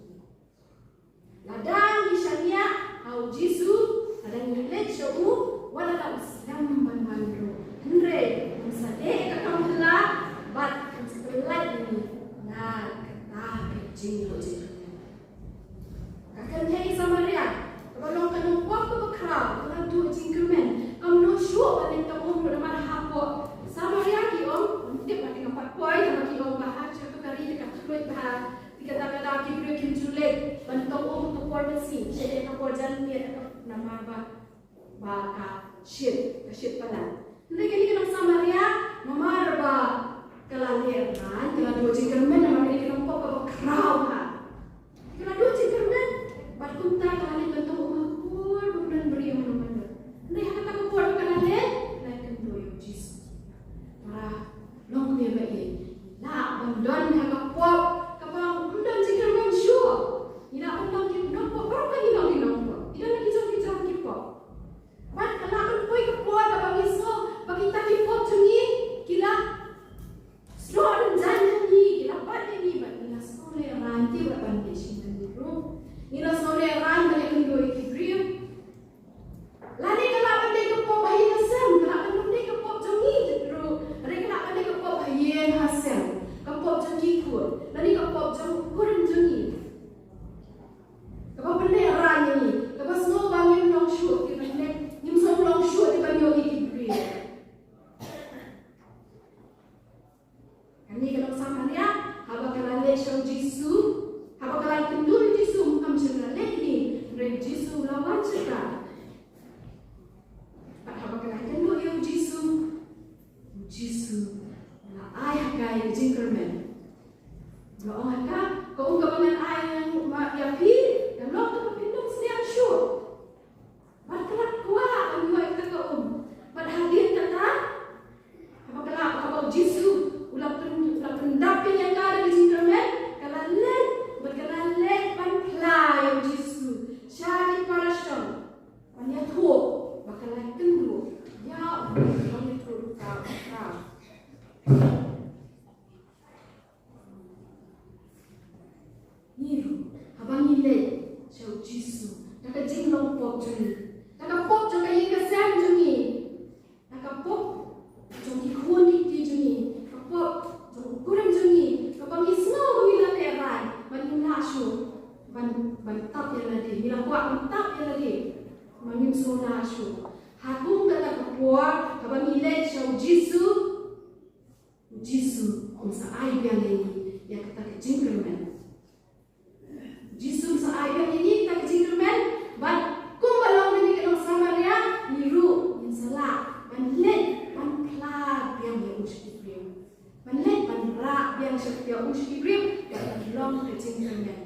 Lada ngi shaniah ha u Jisu, lada ngi leit sha u, wat lada u slem ban wan ruh, hynrei un sa leh ïa ka kam phylla bad un sa pyllait ïa ngi na kata ka jingduh jingkyrmen. Ka kynthei Samaria kaba long ka nongpop kaba khraw, ka la duh jingkyrmen. Kam long shuh ban leit tong um ruh namar hapoh Samaria ki ong, ym tip ba ki nang pat poi, haba ki ong ba ha sha ka ri ka khluit bha. Te kata ka daw ki briew kim ju leit ban tong um ha ka por mynsiem, sha ka por janmiet namar ba, ba ka shit, ka shit palat. Hynrei kane ka nong Samaria, namar ba ka la lehrain, ka la duh jingkyrmen namar kane ka nongpop kaba khraw ha. Ka la duh jingkyrmen bad kumta ka la leit ban tong um ha ka por ba ym don briew, ym don mano. Hynrei ha kata ka por ka la leit, ka la ïakynduh ïa u Jisu. Para longkmie baieit, lah ban don ha ka pop kaba ym don jingkyrmen shuh. Ngi lah ban long ki nongpop, baroh ngi long ki nongpop. Ngi don ha ki jong ki jong ki pop. Bad ka lah ban poi ka por kaba ngi sngew ba kita ki pop jong ngi ki la snoh rynjang ïa ngi, ki la bat ïa ngi, bad ngi la sngew lehrain te wat ban leh shim ïa ngi ruh. Ngi la sngew lehrain ban ïakynduh ïa ki briew. Lane ka lah ban dei ka pop ha ïing ha sem, ka lah ban dei ka pop jong ngi ruh. Lane ka lah ban dei ka pop ha ïing ha sem, ka pop jong ki khun, lane ka pop jong u kurim jong ngi. Kaba pynlehrain ïa ngi, kaba sngew ba ngim long shuh, kaba ngim, ngim sngew long shuh, kaba ïoh ïa ki briew. Kane ka nong Samaria, haba ka la leit sha u Jisu, haba ka la ïakynduh ïa u Jisu, ym kam shym la leh ïa ngi, hynrei u Jisu u la wan sha ka. Bad haba ka la ïakynduh ïa u Jisu, u Jisu u la ai ha ka ïa ka jingkyrmen. U la ong ha ka, ka um kaba ngan ai ma ïa phi, ka long kaba phi Sha u Jisu da ka jinglong pop jong ngi, da ka pop jong ka ïing ka sem jong ngi, da ka pop jong ki khun ki kti jong ngi, ka pop jong u kurim jong ngi, kaba ngi sngew ba ngi la lehrain, ba ngim lah shuh ban, ban tap ïa lade, ngi la kwah ban tap ïa lade, ba ngim sngew lah shuh. Ha kum kata ka por, haba ngi leit sha u Jisu, u Jisu un sa ai biang ïa ngi ïa kata ka jingkyrmen. Jisu un sa ai biang ïa ngi kata ka jingkyrmen, bad kumba long ïa ngi ki nong Samaria, ngi ruh ngin sa lah ban leit ban phla biang ïa u sha ki briew. Ban leit ban rah biang sha, ïa u sha ki briew, bad ban long ka jingkyrmen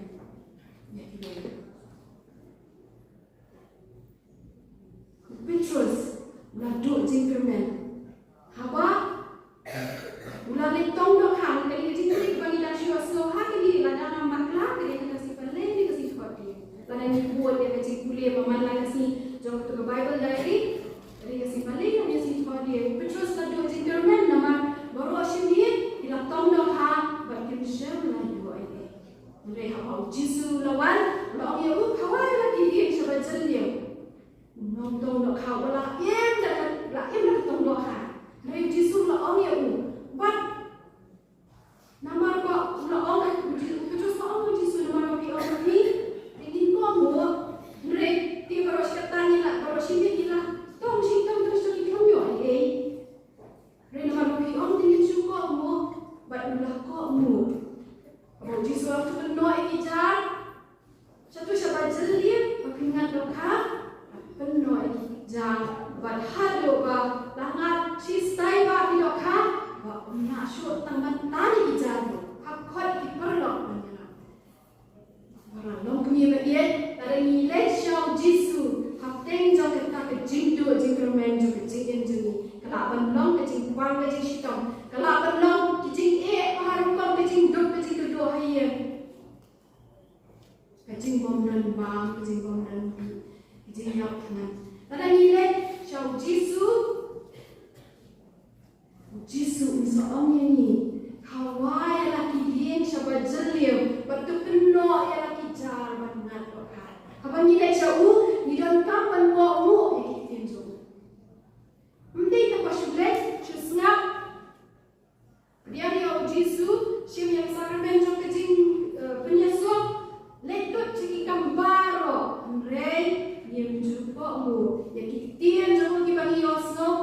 ïa ki briew. U Petros u la duh jingkyrmen haba u la leit tong dohkha. Kane ka jingkyrmen ba ngi dang shu ïohsngew ha kane, lada ngam bakla, kane ka dei ka sngi Palei ne ka sngi Thohdieng. Lada ngi bud ïa ka jingpule ba man la ka sngi jong kato ka Bible diary, ka dei ka sngi Palei ne ka sngi Thohdieng. U Petros u la duh jingkyrmen namar baroh shimiet ki la tong dohkha bad kim shym la ïoh ei ei. Hynrei haba u Jisu u la wan, u la ong ïa u, "Khawai la ki dieng sha ba jylliew." U nongtong dohkha uba la im da ka, la im da ka tong dohkha. Hynrei u Jisu u la ong ïa u, "Bad namar ba," u la ong, u Ji-, u Petros u la ong ïa u Jisu, "Namar ba phi ong ïa ngi, te ngin kohnguh. Hynrei te baroh shi katta ngi la, baroh shimiet ngi la tong shiteng, tong shiteng, ngim ïoh ei ei. Hynrei namar ba phi ong te ngin shu kohnguh." Bad u la kohnguh. Haba u Jisu u la pynnoh ïa ki jar shato sha ba jylliew, ba phin ngat dohkha, la pynnoh ïa ki jar, bad haduh ba la ngat shistai bah ki dohkha, ba ym lah shuh tang ban tan ïa ki jar ruh ha khot ki paralok ban ïarap. Para longkmie baieit, lada ngi leit sha u Jisu hapdeng jong kata ka jingduh jingkyrmen jong ka jingim jong ngi, ka lah ban long ka jingkwah ka jingshitom, ka lah ban long ka jingeh, ka ha rukom ka jingduk ka jingkyrduh ha ïing, ka jingbym don bam, ka jingbym don dih, ka jingïap thngan. Lada ngi leit sha u Jisu, u Jisu un sa ong ïa ngi, "Khawai ïa la ki dieng sha ba jylliew, bad to pynnoh ïa la ki jar ban ngat dohkha." Haba ngi leit sha u, ngi donkam ban kohnguh ïa ki ktien jong u. Ym dei tang ba shu leit shu sngap, pdiang ïa u Jisu, shim ïa ka sakramen jong ka jing, eh, pynïasuk, leit lut sha ki kam baroh, hynrei ngim ju kohnguh ïa ki ktien jong u kiba ngi ïohsngew,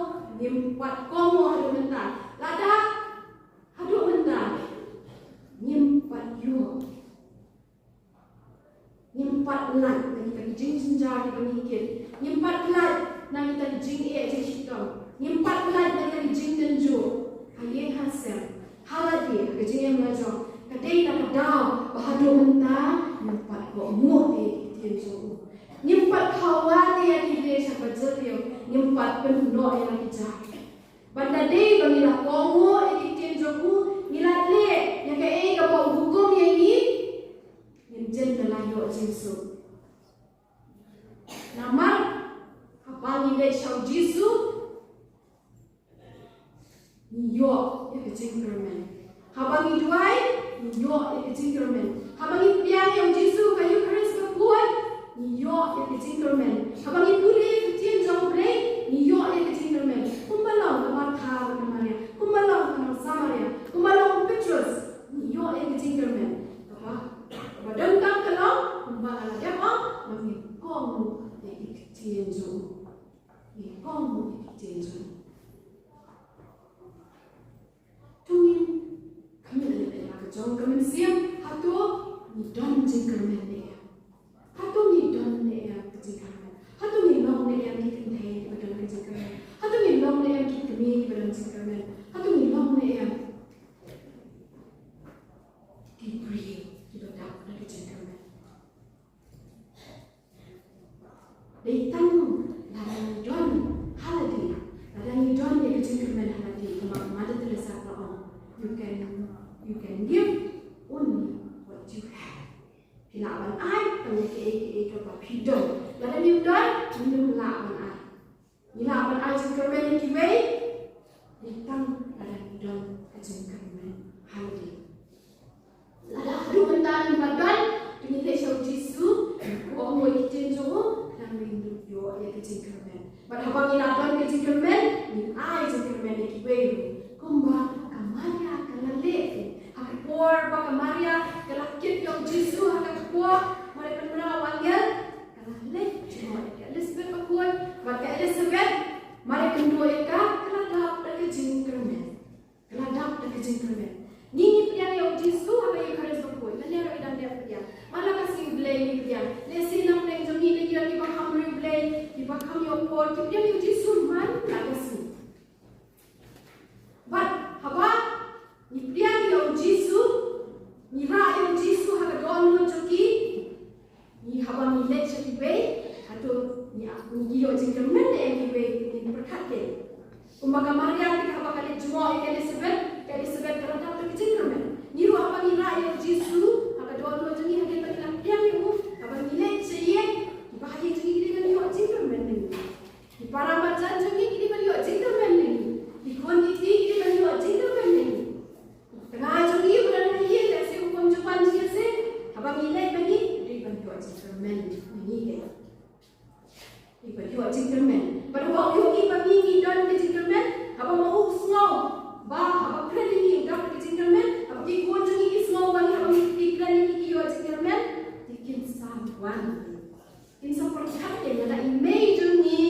ngim pat kohnguh haduh mynta. Lada haduh mynta ngim pat ïoh, ngim pat lait na kita ki jingjynjar kiba ngi kit. Ngim pat lait na kita ki jingeh jingshitom. Ngim pat lait na kita ki jingtynjuh ha ïing ha sem, ha lade, ha ka jingim la jong. Ka dei na ka daw ba haduh mynta ngim pat kohnguh ïa ki ktien jong u. Ngim pat khawai ïa ki dieng sha ba jylliew. Ngim pat pynnoh ïa la ki jar. Ban da dei ba ngi la kohnguh ïa ki ktien jong u, ngi la leh ïa kaei kaba u hukum ïa ngi, ngin jan da la ïoh jingsuk. Namar haba ngi leit sha u Jisu, ngi ïoh ïa ka jingkyrmen. Haba ngi duwai, ngi ïoh ïa ka jingkyrmen. Haba ngi pdiang ïa u Jisu ka Eukharist bakhuid, ngi ïoh ïa ka jingkyrmen. Haba ngi pule ïa ka ktien jong U Blei, ngi ïoh ïa ka jingkyrmen. Kumba long ka Martha bad ka Maria, kumba long ka nong Samaria, kumba long u Petros, ngi ïoh ïa ka jingkyrmen. Kaba, kaba donkam ka long, kumba la dep ong, ba ngin kohnguh ïa ka ktien jong u. Ngin kohnguh ïa ka ktien jong u. To ngin khmih lyndet ïa la ka jong ka mynsiem, hato ngi don jingkyrmen ne em? Hato ngi don ne em ka jingkyrmen? Hato ngi long ne em ki kynthei kiba don ka jingkyrmen? Hato ngi long ne em ki kmie kiba don jingkyrmen? Hato ngi long ne em ki briew kiba dap da ka jingkyrmen? Dei tang lada ngi don ha lade, lada ngi don ïa ka jingkyrmen ha lade, kumba ka Mother Teresa ka la ong, "You can, you can give only what you have." Phi lah ban ai tang ïa kaei kaei kaba phi don. Lada ngim don, ngim lah ban ai. Ngi lah ban ai jingkyrmen ïa kiwei, dei tang lada ngi don ka jingkyrmen ha lade. Lada haduh mynta ngim pat don, to ngin leit sha u Jisu, jingkyrmen. Bad haba ngi la don ka jingkyrmen, ngin ai jingkyrmen ïa kiwei ruh. Kumba ka Maria ka la leh. Ha ka por ba ka Maria ka la kit ïa u Jisu ha ka kpoh, mar ba pynbna u angel, ka la leit jngoh ïa ka Elizabeth bakhuid, bad ka Elizabeth, mar ba kynduh ïa ka, ka la dap da ka jingkyrmen. Ka la dap da ka jingkyrmen. Ngi ngi pdiang ïa u Jisu ha ka Eukharist bakhuid. Lane ruh i dang dep pdiang. Man la ka sngi Blei ngi pdiang. Lehse na pdeng jong ngi ngi ïa kiba kham riewblei, kiba kham ïoh por, ki pdiang ïa u Jisu man la ka sngi. Bad haba ngi pdiang ïa u Jisu, ngi rah ïa u Jisu ha ka dohnud jong ki. Ngi haba ngi leit sha kiwei, hato ngi ïoh jingkyrmen ne em kiwei, ngi pyrkhat kein. Kumba ka Maria te haba ka leit jngoh ïa ka Elizabeth, ka Elizabeth ka la dap da ka jingkyrmen. Ngi ruh haba ngi rah ïa u Jisu ha ka dohnud jong ngi, hadien ba ngi la pdiang ïa u, haba ngi leit sha ïing, kiba ha ïing jong ngi ki dei ban ïoh jingkyrmen ne em. Ki para marjan jong ngi ki dei ban ïoh jingkyrmen ne em. Ki khun ki kti ki dei ban ïoh jingkyrmen ne em. Tnga jong ngi ba don ha ïing, lehse u khun jong ngi, lehse haba ngi leit ma ngi, dei ban ïoh jingkyrmen ma ngi kein. Dei ban ïoh jingkyrmen. Bad haba u ïohi ba ngi ngi don ka jingkyrmen, haba ma u sngew ba haba kren ïa ngi u dap ka jingkyrmen, haba ki khun jong ngi ki sngew ba ngi, haba ngi kren ïa ngi ki ïoh jingkyrmen, te kin sa wan. Kin sa pyrkhat kein, lada i mei jong ngi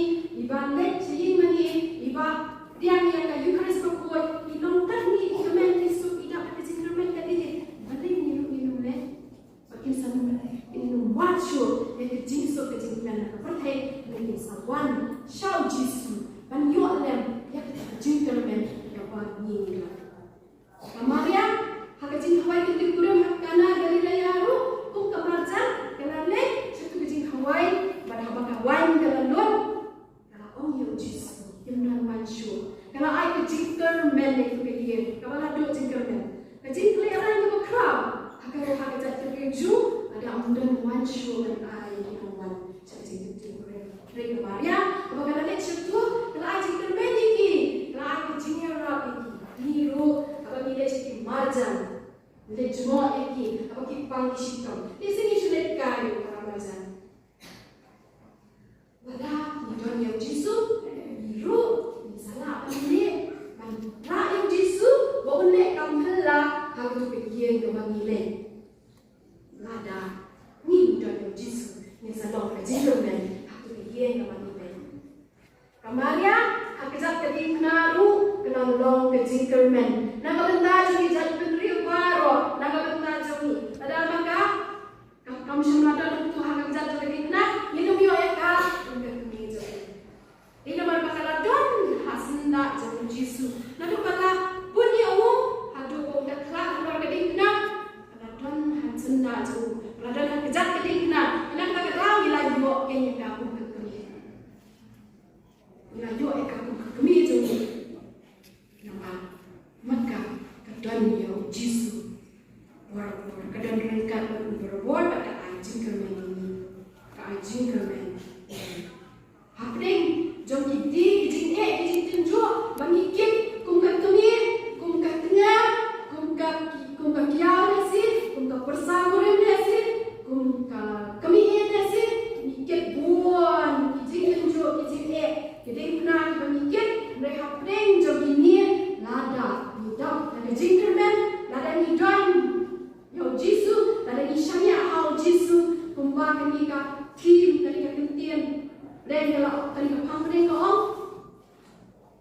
iba leit sha ïing ma ngi, iba pdiang ïa ka Eukharist bakhuid, i long katne, i kmen, i suk, i dap ka jingkyrmen katne, balei ngi ruh ngin ym leh? Ba kin sa, kin ym wad shuh ïa ka jingsuk ka jingkmen na ka pyrthei, ba kin sa wan sha u Jisu ban ïoh lem ïa ka jingkyrmen ïa ba ngi ngi la. Ka Maria, ha ka jingkhawai ka dei kurim ha Kana Galilea ruh, kum ka marjan, ka la leit sha ka jingkhawai, bad haba ka wine ka la lut, ka la ong ïa u Jisu, ym don wan shuh. Ka la ai ka jingkyrmen ïa ka ïing, kaba la duh jingkyrmen. Ka jingkyrmen kaba khraw, ha ka, ha ka jait ka ri Jiw, lada ym don wan shuh ban ai ïa ki nongwan sha ka jingkyrmen. Hynrei ka Maria, haba ka la leit sha tu, ka la ai jingkyrmen ïa ki, ka la ai ka jingïarap ïa ki. Ngi ruh, haba ngi leit sha ki marjan, ngi leit jngoh ïa ki, haba ki pang ki shitom. Lehse ngi shu leit kai ïa ki para marjan. Lada ngi don ïa u Jisu, ngi ruh, ngin sa lah ban leh, ban rah ïa u Jisu, ba un leh kam phylla, ha katu ka ïing kaba ngi leit. Lada ngi don ïa u Jisu, ngin sa long ka jingkyrmen ha katu ka ïing kaba ngi leit. Ka Maria, ha kajat ka diengphna ruh, ka la long ka jingkyrmen. Na ka bynta jong ngi jaitbynriew baroh, na ka bynta jong ngi. Lada ma ka, ka, kam shym la don ha katu ha kajat ka diengphna, ngin ym ïoh ïa ka, kum ka kmie jong ngi. Dei namar ba ka la don ha syndah jong u Jisu. Naduh ba la pun ïa u, haduh ba u da khlad halor ka diengphna, ka la don ha syndah jong u. Ka la don ha kajat ka diengphna. Kane ka daw ngi la ïoh ïa ka kum ka kmie. Ngi la ïoh ïa ka kum ka kmie jong u. Namar ma ka, ka don ïa u Jisu. Barabor, ka don ryngkat bad u barabor, bad ka ai jingkyrmen ïa ngi. Ka ai jingkyrmen. Hapdeng jong ki, ki jingeh, ki jingtynjuh ba ngi kit kum ka kmie, kum ka tnga, kum ka, kum ka kiaw lehse, kum ka pyrsa kurim lehse, kum ka kmie lehse, ngi kit bun ki jingtynjuh, ki jingeh, ki diengphna kiba ngi kit. Hynrei hapdeng jong kine, lada ngi dap da ka jingkyrmen, lada ngi don ïa u Jisu, lada ngi shaniah ha u Jisu, kumba kane ka theme, kane ka kyntien, lane ka la, kane ka phang pdeng ka ong.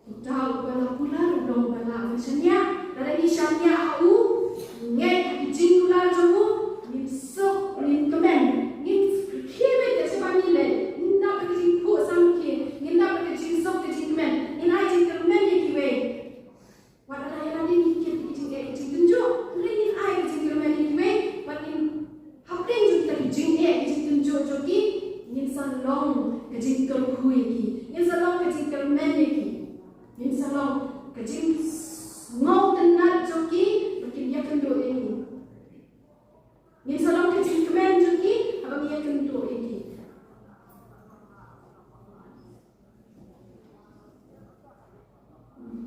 Uta uba la kular u long uba lah ban shaniah, lada ngi shaniah ha u, ngi ngeit ha ki jingkular jong u, ngin suk, ngin kmen, ngin khie beit ïa shaba ngi leit, ngin dap da ka jingkhuh samrkhie, ngin dap da ka jingsuk ka jingkmen, ngin ai jingkyrmen ïa kiwei. Wat la ïa lade ngi kit ki jingeh ki jingtynjuh, hynrei ngin ai ki jingkyrmen ïa kiwei, wat ngin hapdeng jong kita ki jingeh ki jingtynjuh jong ki, ngin sa long ka jingkyrkhu ïa ki, ngin sa long ka jingkyrmen ïa ki, ngin sa long ka jingsngewtynnat jong ki, ba kin ïakynduh ïa ngi. Ngin sa long ka jingkmen jong ki, haba ngi ïakynduh ïa ki.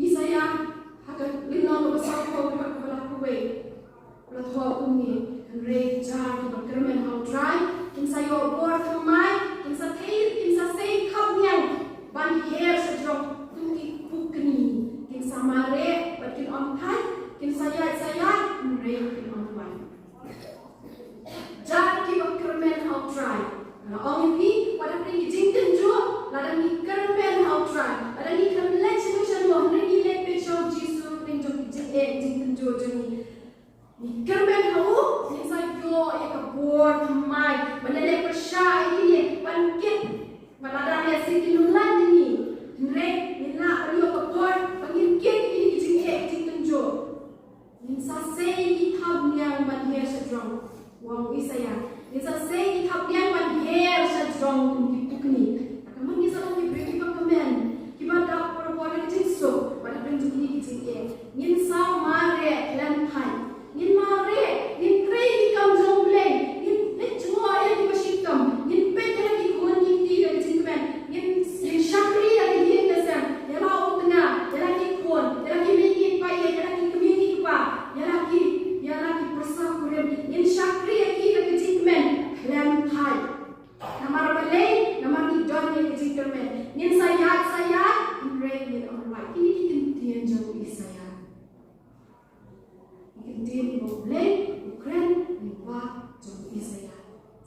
Isaiah, ha ka lynnong kaba sawphew, dkhot kaba laiphew wei. La thoh kumne, hynrei ki jar kiba kyrmen ha U Trai, kin sa ïoh bor thymmai, kin sa thei, kin sa sei khapngiang, Ki ktien ba U Blei u kren lyngba jong u Isaïah.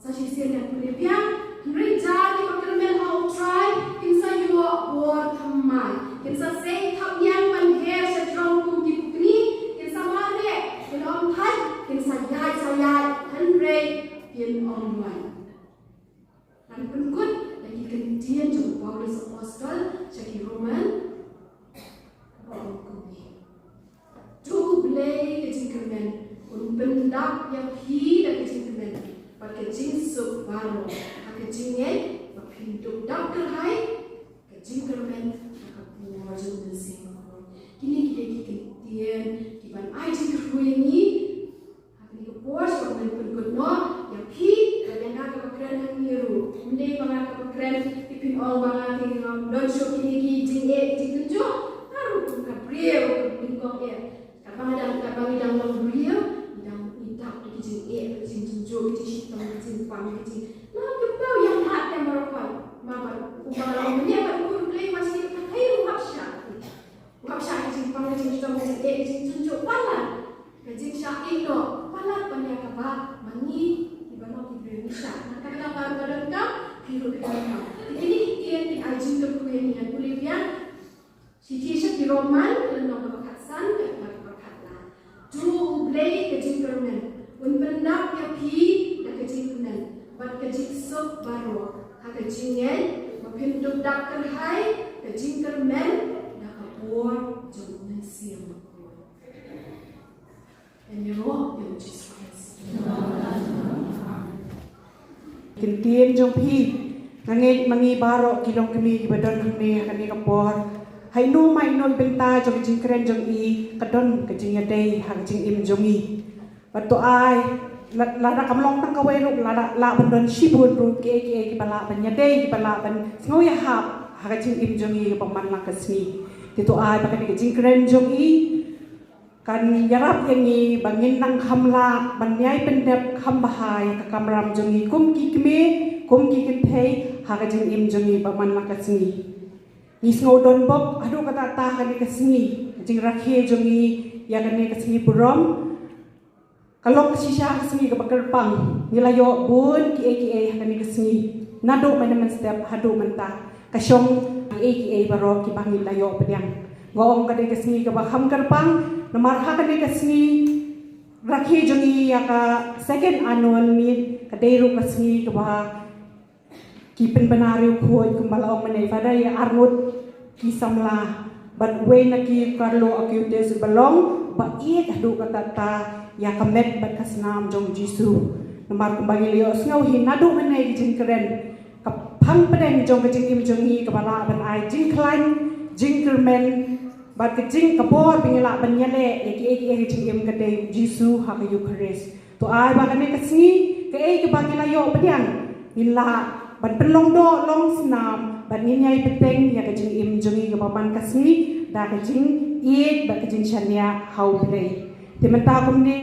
Sa shisien ngan pule biang, hynrei jar kiba kyrmen ha U Trai kin sa ïoh bor thymmai, kin sa sei thapniang ban her sha jrong kum ki pukni, kin sa mareh, kin ym thait, kin sa ïaid sa ïaid, hynrei kin ym wan. Ngan pynkut da ki ktien jong u Paulus Apostol sha ki Roman, ba ong kumne: To U Blei ka jingkyrmen un pyndap ïa phi da ka jingkmen bad ka jingsuk baroh ha ka jingngeit ba phin dup dap kyrhai ka jingkyrmen ha ka por jong U Mynsiem Bakhuid. Kine ki dei ki ktien kiban ai jingkyrkhu ïa ngi ha kane ka por, sha ban pynkut noh ïa phi, ïa nga kaba kren hangne ruh. Ym dei ba nga kaba kren te phin ong ba nga te ngam don shuh kine ki jingeh jingtynjuh. Nga ruh kum ka briew, kum nyngkong eh. Katba nga dang, katba ngi dang long briew, ngi dang, ngi dap da ki jingeh, ki jingtynjuh, ki jingshitom, ki jingpang, ki jing, la kumba ïa nga te baroh. Ma ba kumba la ong mynne ba U Blei u ai ruh, hap shah. Hap shah ka jingpang, ka jingshitom, ka jingeh, ka jingtynjuh, palat ka jingshah ïehnoh, palat ban ïa kaba ma ngi kiba long ki briew ngi shah. Nangta ka daw ba donkam phi ruh phi donkam. Te kine ki ktien ki ai jingkyrkhu ïa ngi. Ngan pule biang. Shithi sha ki Roman, lynnong kaba khatsan, dkhot kaba khatlar. To U Blei ka jingkyrmen un pyndap ïa phi da ka jingkmen bad ka jingsuk baroh ha ka jingngeit ba phin dup dap kyrhai ka jingkyrmen da ka bor jong U Mynsiem Bakhuid. Ngan ïaroh ïa U Jisu Khrist. Ki ktien jong phi, nga ngeit ma ngi baroh ki longkmie kiba don hangne ha kane ka por, haino maino bynta jong ka jingkren jong i ka don ka jingïadei ha ka jingim jong i. Bad to ai, la, lada kam long tang kawei ruh, lada lah ban don shibun ruh kiei kiei kiba lah ban ïadei, kiba lah ban sngewïahap ha ka jingim jong i kaba man la ka sngi. Te to ai ba kane ka jingkren jong i kan ïarap ïa ngi ba ngin nang kham lah ban ïai pyndep kham bha ïa ka kamram jong ngi kum ki kmie, kum ki kynthei ha ka jingim jong ngi ba man la ka sngi. Ngi sngew donbok haduh katta katta ha kane ka sngi, ka jingrakhe jong ngi ïa kane ka sngi burom. Ka long ka shisha ka sngi kaba kyrpang. Ngi la ïoh bun kiei kiei ha kane ka sngi, naduh mynne mynstep haduh mynta. Ka shong kiei kiei baroh kiba ngi la ïoh pdiang. Nga ong ka dei ka sngi kaba kham kyrpang, namar ha kane ka sngi rakhe jong ngi ïa ka second annual meet, ka dei ruh ka sngi kaba ki pynbna riewkhuid kumba la ong mynne, Father, ïa arngut ki samla bad uwei na ki Carlo Acutis ba long ba ïeit haduh katta katta ïa ka met bad ka snam jong U Jisu. Namar kumba ngi la ïohsngew hi naduh mynne ki jingkren, ka phang pdeng jong ka jingim jong ngi kaba lah ban ai jingkhlaiñ, jingkyrmen bad ka jing ka bor ba ngi lah ban ïaleh ïa kiei kiei ka jingim ka dei U Jisu ha ka Eukharist. To ai ba kane ka sngi kaei kaba ngi la ïoh pdiang ngin lah ban pynlong doh long snam bad ngin ïai bteng ïa ka jingim jong ngi kaba man ka sngi da ka jingïeit bad ka jingshaniah ha U Blei. Te mynta kumne